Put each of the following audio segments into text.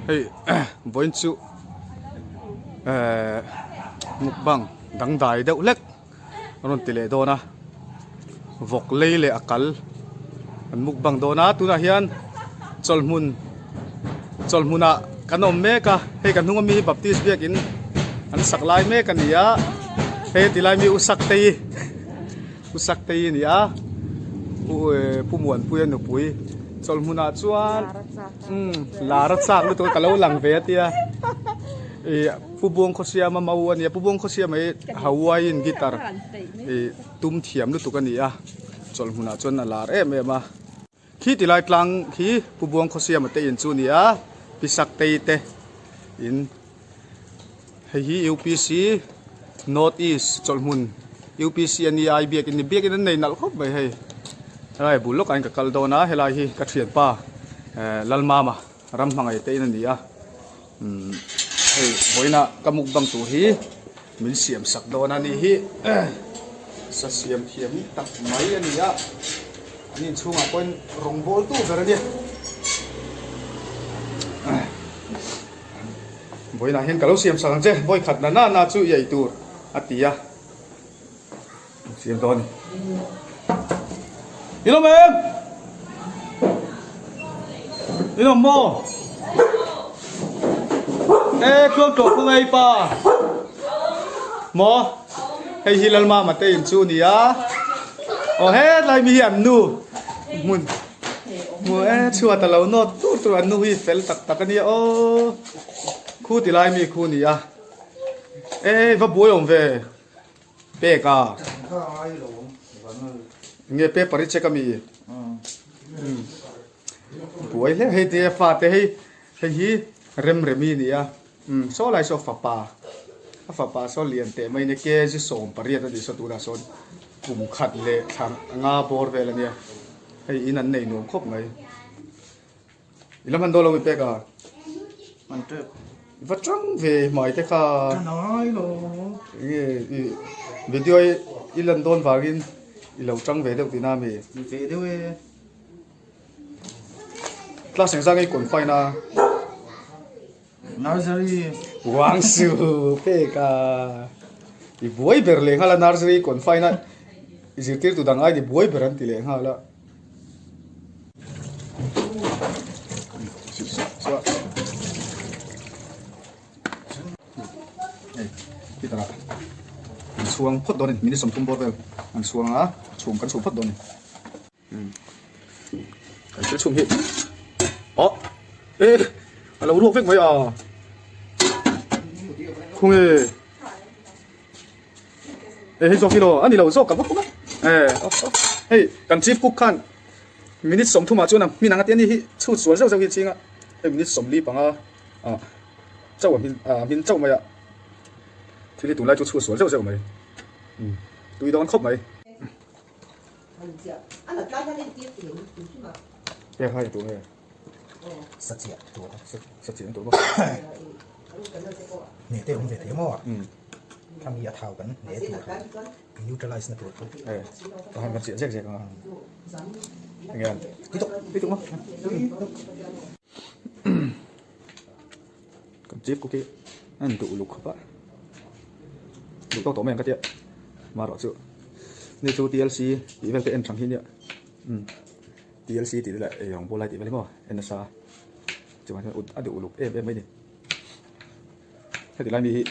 Hei vawiin chu ehh mukbang dangdai deuh hlek a rawn ti leh dawn a vawk lei leh a kal an mukbang dawn a tunah hian chawlhmun chawlhmunah kan awm mek a hei kan hnung ami hi baptist biakin an sak lai mek a ni a hei ti lai mi u Saktei u Saktei a ni a u ehh Pu Muanpuia nupui chawlhmunah chuan. Umm lar a chak lutuk a ka lo lang ve a tia ih Pu Buangkhawsiama mau a nia Pu Buangkhawsiama hi Hawaiian guitar ih tum thiam lutuk a ni a chawlh hmunah chuan a lar em em a khi ti lai tlang khi Pu Buangkhawsiama te in chu a ni a Pi Saktei te in. Hei hi UPC North East chawlhhmun UPC a nia i biakin ni biakin an nei nalh khawp mai hei helai bul lawkah hian ka kal dawn a helai hi ka thianpa eh Lalmama ram hmangaih te in a ni a umm hei vawiinah ka mukbang tur hi min siam sak dawn a ni hi sa siam thiam tak mai a ni a an inchhungah pawhin rawngbawl tu ber a nia. Vawiinah hian ka lo siam sak ang che, vawi khat na na na chu i ei tur a ti a, siam dawn a ni. I lawm em? I lawm maw? E tluang tawh khaw ngei pa. Maw? Hei hi Lalmama te in chu a ni a. Aw hetlai mi hi an nu hmun. Hmu e chhuat a lo nawt tur tur an nu hi fel tak tak a nia aw khu ti lai mi khu ni a e va buai awm ve pek a nge paper i check a mi buai hle hei te fa te hei hei hi rem remi ni a umm saw lai saw fapa a fapa saw lian teh mai nia kg 18 a nih saw tunah sawn kum khat leh thla nga bawr vel a nia. Hei in an nei nuam khawp mai. I la hman dawn lo mi pek a? Hman tep. I va tang ve hmai te kha. Ka ngai lo. Enge i video i lan dawn vangin i lo tang ve deuh tihna mi? Ni ve deuh e. Class engzah nge i confine a? Nursery. Wang su pek a. I buai ber leh nghal a nursery confine a i zirtirtu dang ai ni buai ber an ti leh nghal a. An chhuang phawt dawn a ni minute 30 bawr vel an chhuang a chhum kan chhum phawt dawn a ni. Kan thil chhum hi aw e a lo ruak vek mai a khawnge e hei zawk hi law a ni lo zawk ka va kawm a e hei kan chief cook khan minute 30 ah chuan a hmin ang a ti a ni hi chhut sual zeuh zeuh hi a ching a hei minute 45 ah chauh a hmin a hmin chauh mai a thil hi tunlai chu chhut sual zeuh zeuh mai tui dawn khawp mai. Pek hai tur nge? Sa chiah tur. Sa chiah tur maw? Hne te awm ve thei maw? Thlang hi a thau kan hne tur kha neutralize na tur kha. E, ka han kan chiah zek zek anga. Enge an? Tui tuk, tui tuk maw? Kan chief cook hi a in duh uluk khawp a, duh tawk tawh mai ang ka tia marawh chu ni chu TLC tih vel te en thang hi nia umm TLC tih te leh ei rawng bawl lai tih vel hi maw en nasa chuan hian a duh uluk em em mai a ni heti lai mi hi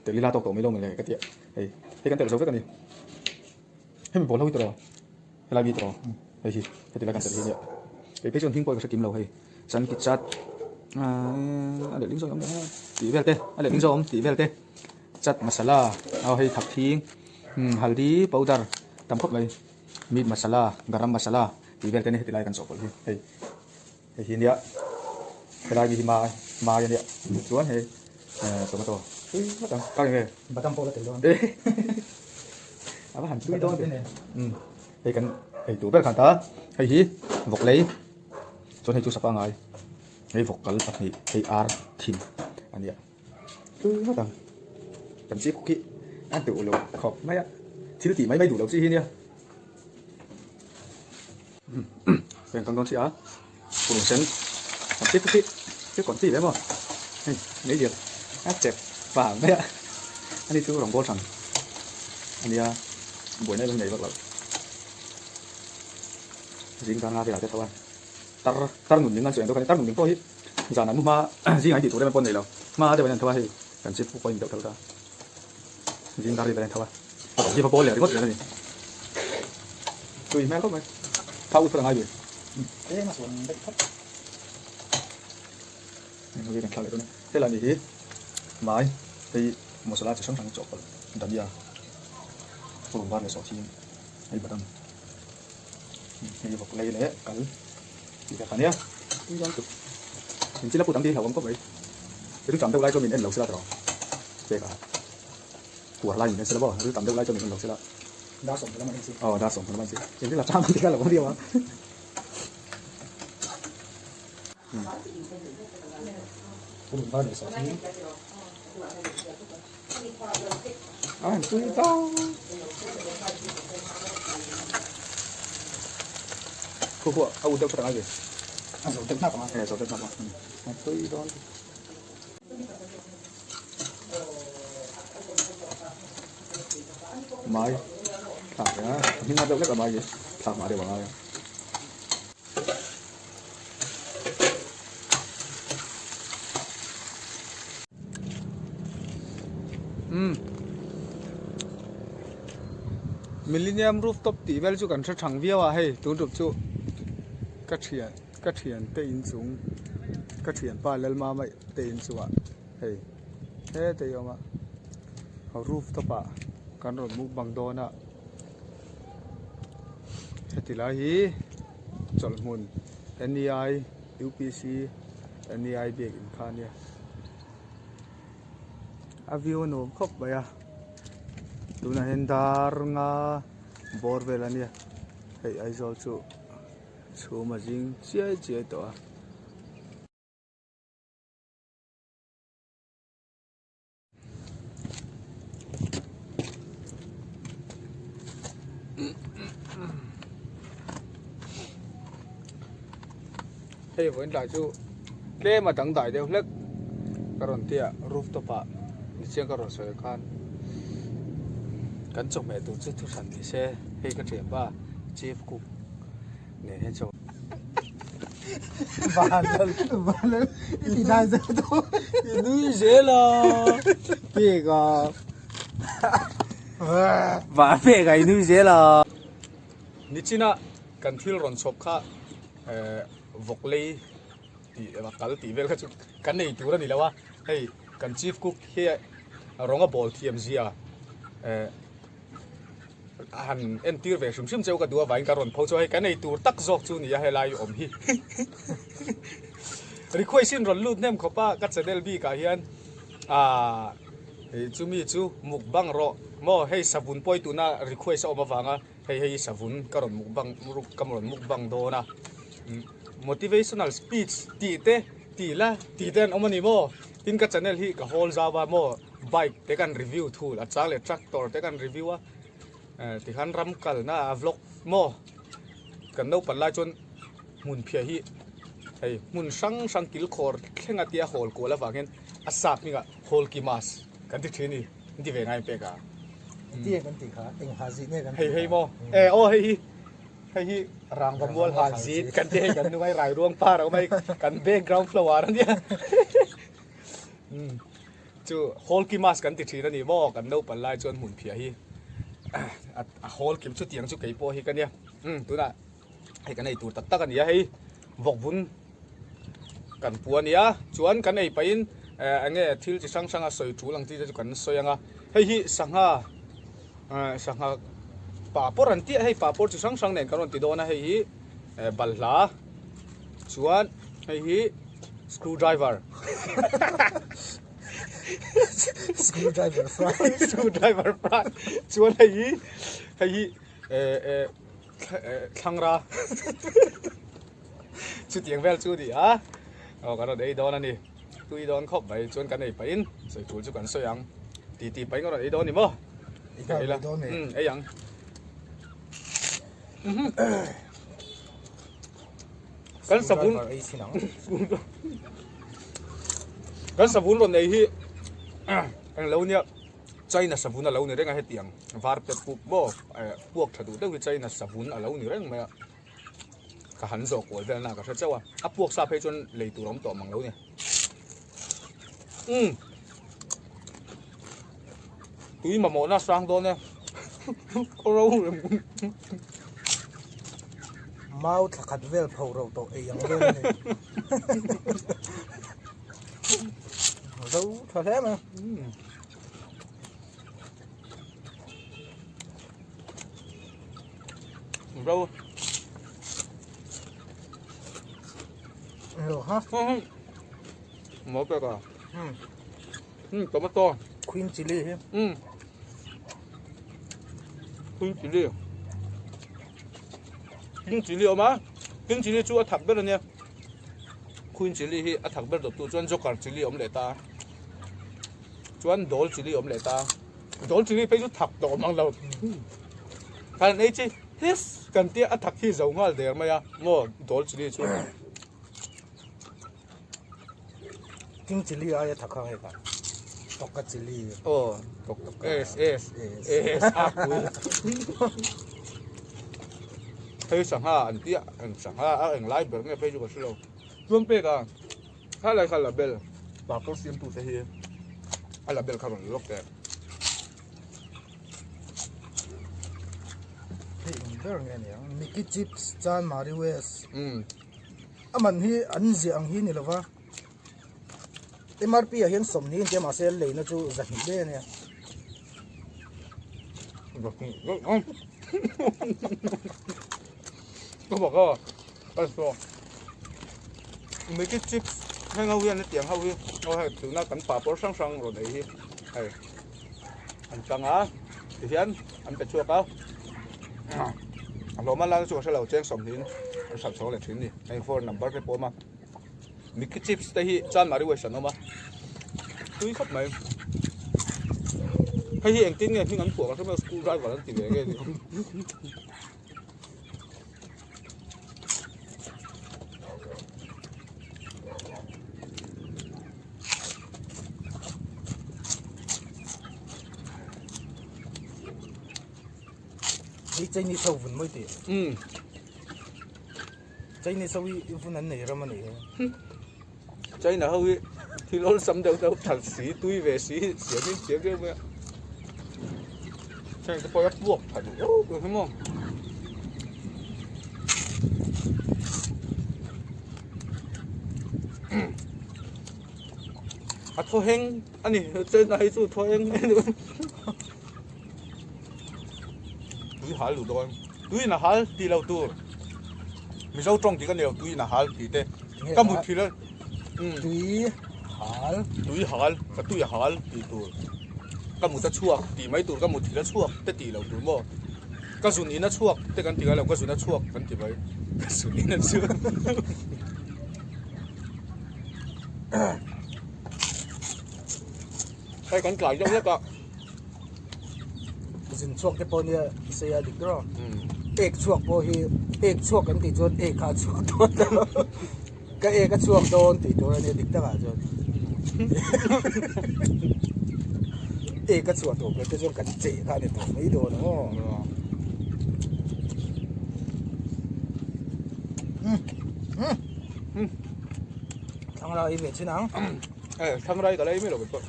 tel ila tawk tawh mai lo maw le ka tia hei hei kan telh zo vek a ni hemi bawl ho hi tawh helai mi tawh hei hi heti lai kan telh hi nia kei phei chuan hming pawh ka hre kim lo hei. Chan ki chat a leh ding zawk awm leh tih vel te a leh ding zawk awm tih vel te chat masala aw hei thak thing haldi powder tam khawp mai meat masala garam masala tih vel te ania heti lai kan chawhpawlh hi hei hei hi ania helai mi hi mai mai ania chuan hei tomato tui ngawt ang ka enge badam pawh la tel dawn a va han tui dawn ve hei kan ei tur ber khan ta hei hi vawk lei. Chuan hei chu sapa ngai hei vawk kal pahnih hei ar thin a nia tui ngawt ang kan chief cook hi a duh lo khawp mai a thil tih mai mai duh lo chi hi nia heng kan dawn chiah a purun sen kan chief cook hi thil kawn chi ve maw. Hei meizial a chep vang mai a, ani chu rawngbâwl hran a nia, buaina em em nei vak lo. Zing tan nga velah te tho a, tar tar nun ning a chu eng deuh kha a ni, tar nun ning pawh hi zan an mu hma zing an tih tur em em pawh an nei lo, hma deuh in an tho a hei kan chip pawh a in deuh tho ta, zing dar ri vel a in tho a, a rawn hi va bawl leh ringawt zel a ni. Tui hmel khawp mai, thau ut phawt a ngai ve. Tlem a sawn daih phawt. Hei kan thlak leh dawn a, helai ni hi mai hei masala chi hrang hrang chawhpawlh dania purun var leh sawhthing hei badam hei vawk lei leh kal tih te kha nia tui dawn tuk in chila put ang tih hi hlauhawm khawp mai riltam deuh lai chuan min en lo sela tawh pek a kuar lai min en sela maw riltam deuh lai chuan min en lo sela dar sawm lam an en si aw dar sawm lam an en si engtin la chang ang tih kha hlauhawm viau a. Mai thlak a hming a deuh hlek a mai hi thlak mah deuh a ngai a. Umm Millennium rooftop tih vel chu kan hre thang viau a hei tun tum chu ka thian ka thian te inchung ka thianpa Lalmama te inchungah hei heta hi a awm a rooftop ah kan rawn mukbang dawn a. Heti lai hi chawlhhmun NEI UPC NEI biakinn kha a nia a view a nuam khawp mai a tunah hian dar nga bawr vel a nia hei Aizawl chu chhum a zing chiai chiai tawh a. Hei vawiin tlai chu tlem a dangdai deuh hlek ka rawn tia rooftop ah nichiang ka rawn sawi khan kan chawhmeh tur chu thuhran ni se hei ka thian pa chief cook nen hian chaw I nui zel a pek a vah pek a i nui zel a nichina kan thil rawn chhawp kha eh vawk lei tih emaw kal tih vel kha chu kan nei tur a ni lo a hei kan chief cook hi rawng a bawl thiam zia eh. A han entir ve hrim hrim cheu ka duh avangin ka rawn pho chu a, hei kan ei tur tak zawk chu nia helai awm hi. Request in rawn lut hnem khawp a ka channel bikah hian aah hei chumi chu mukbang rawh maw hei savun pawi tuna request a awm avanga hei hei savun ka rawn mukbang ka rawn mukbang dawn a motivational speech tih te tih la tih te an awm a ni maw tin ka channel hi ka hawl zau a maw. Bike te kan review thul a chang leh tractor te kan review a tikhan ram kalna a vlog maw kan naupan lai chuan hmun phiah hi hei hmun hrang hrang kilkhawr thleng a tia hawl kual avang hian a sap hmingah hawlki mas kan ti thin a ni an ti ve ngai pek a Ti kan ti kha eng ha zit nge kan hei hei maw e aw hei hi hei hi rangva mual ha zit kan ti hei kan nungai rai ruang par a awm a hei kan background flower a nia. Chu Hawlki Mass kan ti thin a ni maw? Kan naupan lai chuan hmun phiah hi a Hawlkim chu tiang chu kei pawh hi ka nia. Umm tunah hei kan ei tur tak tak a ni a hei vawkvun kan pu a nia chuan kan ei pahin eh eng nge thil chi hrang hrang a sawi tul ang chi te chu kan sawi ang a hei hi sangha eh sangha papawr an tih a hei papawr chi hrang hrang nen kan rawn ti dawn a hei hi eh balhla chuan hei hi screw driver screw driver fry screw driver fry chuan hei hi hei hi eh eh thlangra chutiang vel chu a ni a aw kan rawn ei dawn a ni tui dawn khawp mai chuan kan ei pahin sawi tul chu kan sawi ang titi pahin kan rawn ei dawn a ni maw ei la ei ang. Kan savun. Kan savun rawn ei hi eng lo nia China savun a lo ni reng a hetiang var pep pup maw puak tha duh deuh hi China savun a lo ni reng mai a ka han zawh kual vel na ka hre chauh a a puak sa phei chuan lei tur a awm tawh mang lo ni umm tui mamawhna a sang dawn e khaw ro rem Mau thla khat vel pho ro tawh ei ang vel a ni. Zo tha hle mai. Ro. Ro ha. Mo pe ka. Hmm tomato. Queen chili hi. Hmm. Queen chili. King chili awm a king chili chu a thak ber ania queen chili hi a thak ber dawttu chuan joker chili awm leh ta chuan dol chili awm leh ta dol chili phei chu thak tawh mang lo khan ei chi his kan tia a thak hi zo nghal der mai a maw dol chili chu King chili aia tha kha hei ka Toka chili aw Toka S S S a pui hei sangha an tia eng sangha a eng lai ber nge phei chu ka hre lo chuan pek a kha lai kha label pastor siam tu te hi a label kha rawn lawk teh hei eng ber nge niang Mickey chips Chanmari West A man hi an ziah ang hi ni lova MRP ah hian sawmhnih an tia mahse an leina chu zahnih daih a nia. Zahnih daih a Ka bak a ka saw Mickey chips heng ho hian hetiang ho hi aw hei tuna kan papawr hrang hrang rawn ei hi hei an chang a tihian an pe chhuak a. A hlawm a lana chu ka hre lo cheng sawmhnih in an hralh chho leh thin a ni heng phone number te pawh a awm a mickey chips te hi chanmari waste an awm a tui khawp mai hei hi engtin nge hming an phuah ka hre mai a screw driver an ti ve nge ni. Hei Chinese ho vun mawi tih. Umm. Chinese ho hi vun an nei ram a nih hi. China ho hi thil awlsam deuh deuh that si tui ve si siam in siam viau mai a. Heng te pawh hi a puak tha duh viau tur hi maw. A thaw heng a ni China hi chu thaw heng a ni. Tui hal duh dawn tui in a hal tih lo tur mizo tawng tih ka ni lo tui in a hal tih te ka mut thil a tui hal tui hal ka tui a hal tih tur ka mut a chhuak tih mai tur ka mut thil a chhuak te tih lo tur maw ka zun in a chhuak te kan ti ngai lo ka zun a chhuak kan ti mai ka zun in a chhuak hei kan tlai deuh hlek a. Zin chhuak te pawh nia sei a dik rawh. Ek chhuak pawh hi ek chhuak kan tih chuan ek kha a chhuak dawn ta lo. Ka ek a chhuak dawn tih tur a nia dik takah chuan. Ek a chhuah tawh te chuan kan cheh kha a ni tawh mai dawn ang aw. Thlangra ei ve chin ang. Thlangra hi ka la ei mai lo pawh.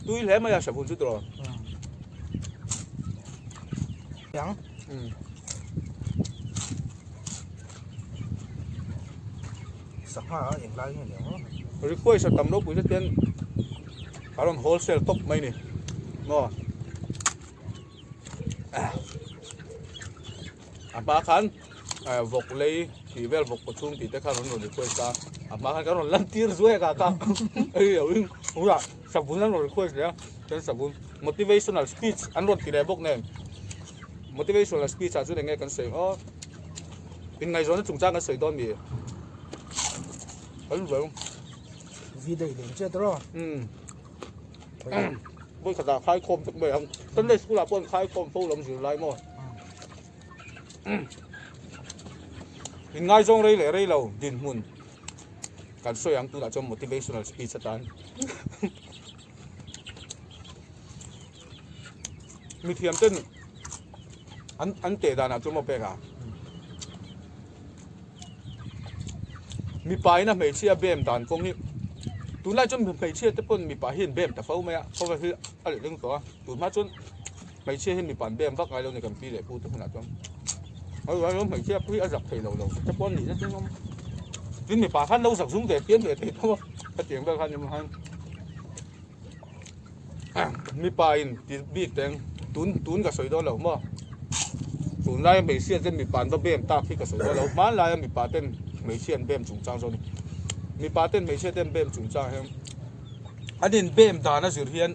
Tui hle mai a savun chu tawh. Yang. Sangha a eng lai nge niang. Request a tam ropui zet hian a rawn wholesale tawp mai ni. Maw. A hma khan vawk lei tih vel vawk paw chhung tih te khan an rawn request a a hma khan kan rawn lan tir zuai a ka hei lo in tunah savun an rawn request leh a chuan savun motivational speech an rawn ti leh bawk nen motivational speech ah chuan eng nge kan sawi aw inngaihzawnna chungchang kan sawi dawn mi kan sawi video lem chiat rawh umm vawi khatah khai khawm vek mai ang Sunday school ah pawh an khai khawm fo lam zirlai maw. In ngaizawng rei leh rei lo dinhmun. Kan sawi ang tunah chuan motivational speech atan mithiam ten an an teh danah chuan maw pek a mipa in a hmeichhia bem dan kawng hi tunlai chuan hmeichhia te pawn mipa hi an bem ta fo mai a khawvel hi a leh ding tawh a tunhma chuan hmeichhia hi mipa an bem vak ngai lo a ni kan pi leh pu te hunah chuan hmeichhia pawh hi a zak thei lo lo te pawh an nih na chu tin mipa khan lo zak zum ve pian ve thei tho a hetiang vel khan ni maw mipa in ti bik teng tun tun ka sawi dawn lo maw tunlaia hmeichhia ten mipa an va bem tak hi ka sawi dawn lo hmanlaia mipa ten hmeichhia an bem chungchang zawk a ni mipa ten hmeichhia ten bem chungchang hian an inbem dan a zir hian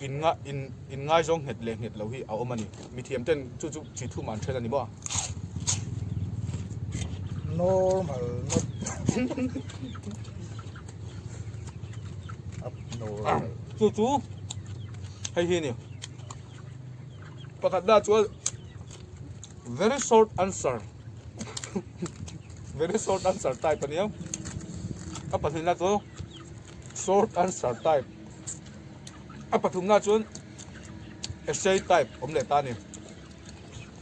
in nga in in ngaizawng nghet leh nghet lo hi a awm a ni mithiam ten chu chu chi thum an then a ni maw normal not abnormal chu chu hei hi a ni pakhat na chuan very short answer very short answer type a nia a pahnihna chu short answer type A pathumna chuan essay type awm leh ta a ni.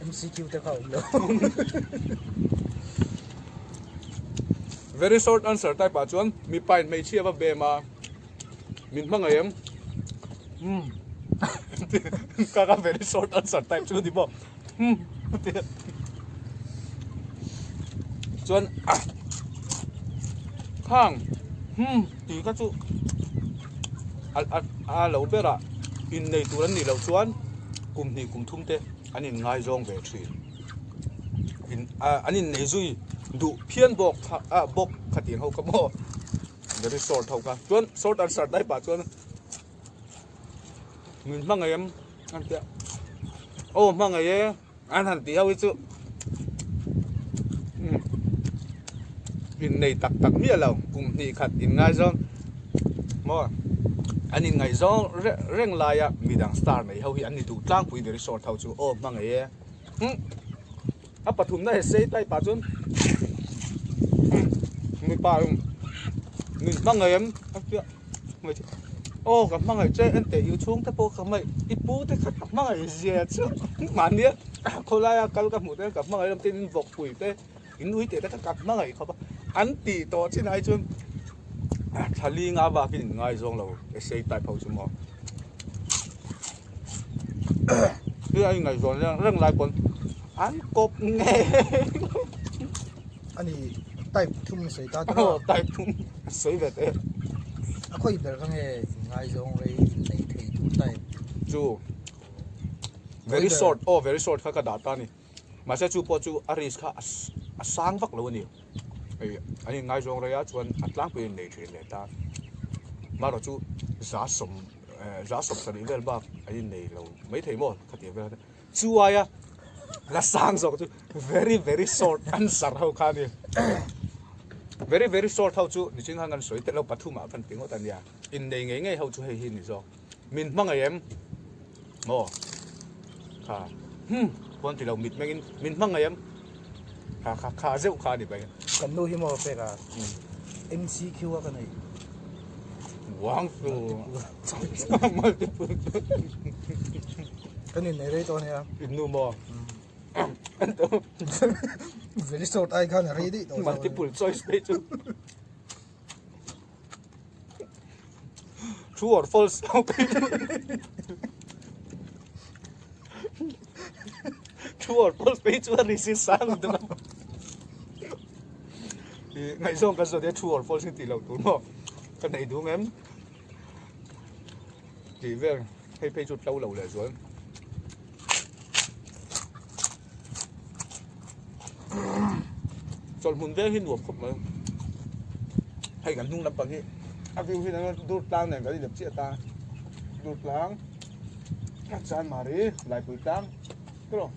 MCQ te kha awm lo. Very short answer type ah chuan mipa in hmeichhia va bem a, min hmangaih em? Umm ka ka very short answer type chu ni maw? Umm chuan khang hmm tih kha chu a a a lo berah innei tur an nih loh chuan kum hnih kum thum te an in ngaizawng ve thin in ah an innei zui duh phian bawk kha ah bawk khatiang ho kha maw very short ho kha chuan short answer type ah chuan. Min hmangaih em an ti a aw hmangaih e an han tih ho hi chu umm innei tak tak miah lo kum hnih khat inngaizawng maw an inngaihzawng reng reng laia midang star nei ho hi an ni duh tlangpui very short ho chu aw hmangaih e umm a pathumna he sei type ah chuan mipa min hmangaih em a ti a. Aw ka hmangaih che en teh i chhung te pawh ka hmangaih i pu te kha ka hmangaih zia chu mahni a khawlaia kal ka hmuh te ka hmangaih lam te in vawk pui te in ui teh te kha ka hmangaih khawp a an tih tawh chin ai chuan thla li nga bakin in ngaizawng lo essay type ho chu maw hi a ingaihzawn reng reng lai pawn an kawp ngei Ani type thum sawi ta tawh a. Type thum sawi ve teh. A khawi ber ka nge in ngaizawng rei in nei thei tur type. Chu very short aw very short kha ka dah ta a ni. Mahse chu pawh chu a risk kha a sang vak lo a ni. Hei an in ngaizawng rei a chuan a tlangpui in nei thin leh ta. Marawh chu za sawm za sawm sarih vel bak an in nei lo maithei maw khatiang vel kha. Chu aia la sang zawk chu very very short answer ho kha a ni. Very very short ho chu nichin khan kan sawi telh lo pathum ah khan ti ngawt a nia. Innei ngei ngei ho chu hei hi ni zawk. Min hmangaih em? Maw? Kha hmm pawn ti lo mit mengin min hmangaih em? Kha kha kha zeuh kha a ni mai. Kan nu hi maw pek a MCQ a ka nei. Wang chu multiple. Kan innei rei tawh ania. In nu maw? Very short ai khan a rei daih tawh. Multiple choice phei chu. True or false True or false phei chu a ri si sang duh a. Ngaihzawng kan zawt hi true or false hi tih loh tur maw? Ka nei duh ngem? Tih vel hei phei chu tlo lo leh zual. Chawlhmun veng hi nuam khawp mai. Hei kan hnung lampang hi a view hi dur tlang nen kan inep chiah ta. Dur tlang Chanmari Laipui tlang tiraw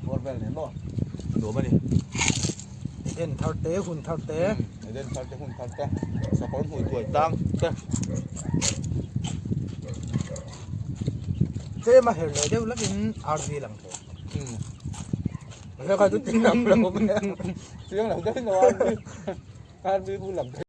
bawr vel nen maw nuam a ni. Eden thar te hun thar te. Eden thar te hun thar te sakawr hmui tuai tlang te. Tlem a her leh deuh lakin RV lang tawh. Umm. Chiang lo deuhin lo RV. Khan mi bu lam.